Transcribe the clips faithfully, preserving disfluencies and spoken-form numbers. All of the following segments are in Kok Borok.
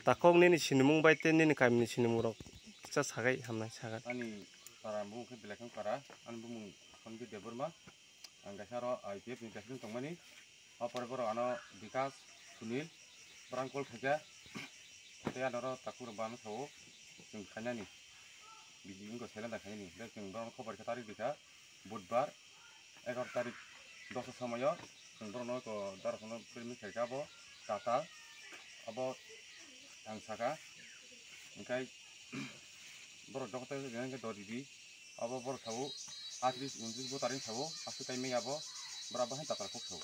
Takhuk nini sinimung bai tei nini kamini sinimung rok kisa sagai hamnai sagan. Ani para bumung khe Belaikhang para, ani bumung Sonjit Debbarma, ang kaisa aro I P F ni president tongmani. O pore borok ano Bikas, Sunil, borok ang call khaikha. Tei ano oro takhuk rok bo ano sao chwng khainani. Bini wngkha seleng da khainani. Tei chwng borok no khobor khe tarik rikha Budbar, egaroh tarik dosa somoyo chwng borok no ko dara phano print khaikha abo Tatal. Abo ang sakha, hwnkhe borok joto khe dodi di. Abo borok sao atris untris bo taring sao, aswk kaimai abo borok abo hai tatal kok sao.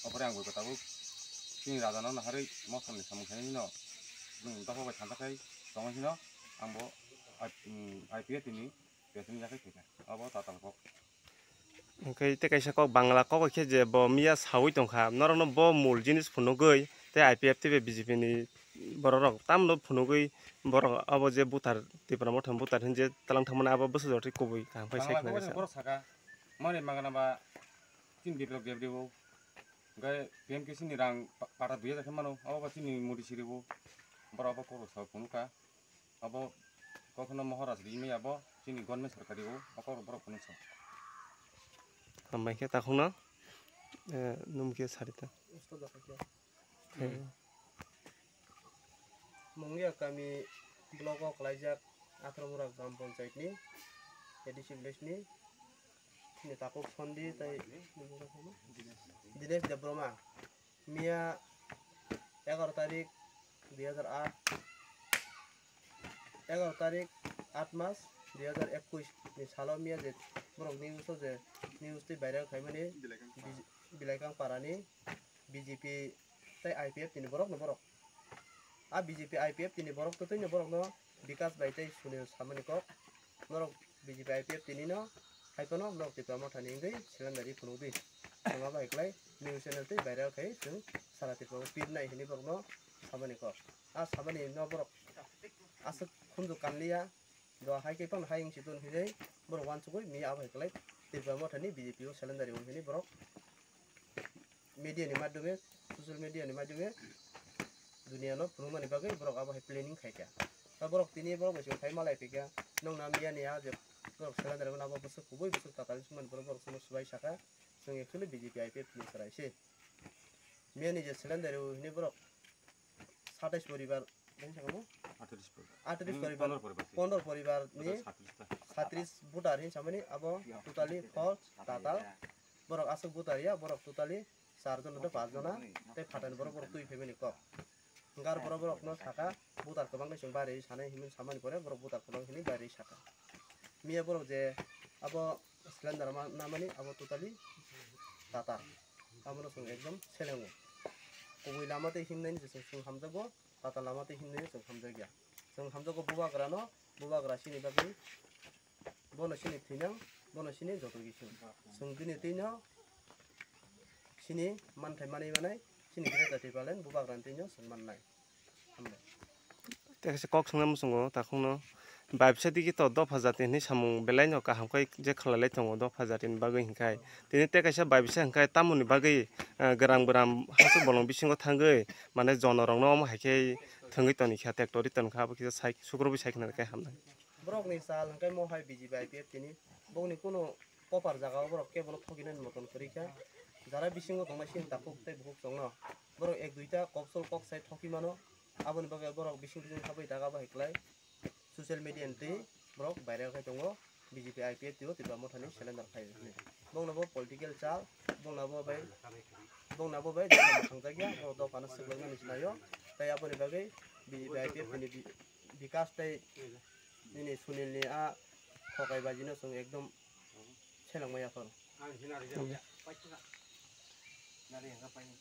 Abore ang bo tabuk chini raja no naharwi mosol ni samung khainai no, bini dopha bai thangkha khai tongo hino, ang bo I-, mm, I P F ni president yakhai khaikha, abo tatal kok. Hwnkhe tei kaisa kok Bangla kok khe je bo miya saui tongkha, norokno bo mul jinis phunugwi tei I P F tei B J P ni borok rok tamno phunugwi borok abo je buthar Tipra Motha ni buthar hinwi je twlang thangmani abo bwsajwk twi kubui kaham khai Bangla sai kok khna borok saka, mani magana ba chini develop debri bo, hwnkhe P M K C ni rang pa-, pata dui hajar khe mano, abo ba chini modi siri bo, borok abo kok rok sa phunukha. Abo kokno Maharaj rimwi abo chini government sarkari o, abo borok phunuksa. Hambai khe takhukno, eh, num khe sarita. Usto da khe. Hmm. Mungia kami block o khlaijak Athramura Gram Panchayat ni A D C village ni, chini takhuk Sondi tei Dinesh Debbarma. Miya egaroh tarik dui hajar aat, egaroh tarik aat mas dui hajar ekush ni salo miya je borok news o je news tei viral khaimani Bij-, Bilaikang parani B J P tei I P F ni borok no borok. A B J P I P F ni borok to twi no borok no Bikas bai tei Sunil samani kok. Norok B J P I P F tini no hai phano norok Tipra Motha ni wngwi cylinder ri phunuk di. Chwng abo hai kwlai news channel tei viral khai chwng sara Tripura o pir nai hinwi borok no samani kok. A samani no borok aswk khunju kanliya, do hai khe phano hai wng si ton hinwi borok uansugwi mi abo hai kwlai Tipra Motha ni B J P o cylinder ri hinwi borok media ni madhyome, social media ni madhyome duniya no phunukmani bagwi borok abo hai planning khaikha. Ta borok tini borok bai se phai malai phikha, nokna miya ni a je borok cylinder rwmani abo bwswk kubui bwswk tatal wngmani borok, borok chwngno swbai sakha, chwng actually B J P I P F ni chwrai se. Miya ni je cylinder rw hwnwi borok satais poribar, bini sakha mo? Atris poribar. Atris Hmm, poribar, pondro poribar se. Pondro poribar ni Total satris ta. Satris voter hin samani abo totally false, tatal. Borok aswk voter ya, borok totally char jona tei panch jona tei phatani borok, borok twi phaimani kok. Hwnkhe aro borok, borokno sakha, voter kwbangni chwng barwi sanai hinwi samani pore borok voter kwbang hinwi barwi sakha. Miya borok je abo cylinder ma-, namani abo totally tatal. Abono chwng ekdom selengo. Kubui lama tei himnani je chwng, chwng hamjakgo, tatal lama tei himnani chwng hamjakya. Chwng hamjakgo bubagrano, bubagra chini bagwi bono chini thwinang, bono chini joto kisi. Chwng bini twino chini manthai manwi manai, chini Greater Tipraland bubagrani twino chwng mannai. Hambai. Tei kaisa kok swngnai muchungo takhukno, bai bisa digi to dopha jati hinwi samung belai no kaham khai je khlai lai tongo dopha jati ni bagwi hinkhai. Tini tei kaisa bai bisa hinkhai tamoni bagwi, ah, gram gram hasuk bolong bisingo thangwi mane jono rokno omo hai khe thwngwi toni kha, tractor ri toni kha, abo kisa sai sukrubwi sai khna khe hamnai. Borok ni sal hwnkhe mo hai B J P I P F tini bokni kunu kopar jaga o borok kebo no thokinani moton kwrwi kha. Jara bisingo tongnai sini takhuk tei bukhuk chwngno borok ek duita kok sol kok sai thoki mano. Aboni bagwi borok bising bising habwi daga bahai kwlai social media ni twi borok viral khai tongo. B J P I P F T o Tipra Motha ni cylinder khai hwnwi. Bongno bo political chal, bongno bo bai, bongno bo bai thangjakya, borok dophano swklangnani swlaio. Tei aboni bagwi B J P I P F T ni bi-, Bikas tei nini Sunil ni a thokai baji no chwng ekdom selengmaya phano.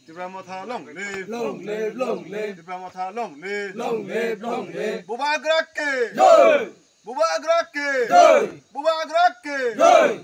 Tipra Motha long live. Long live, long live. Tipra Motha long live. Long live, long live. Bubagra ke. Jai. Bubagra ke. Jai. Bubagra ke. Jai.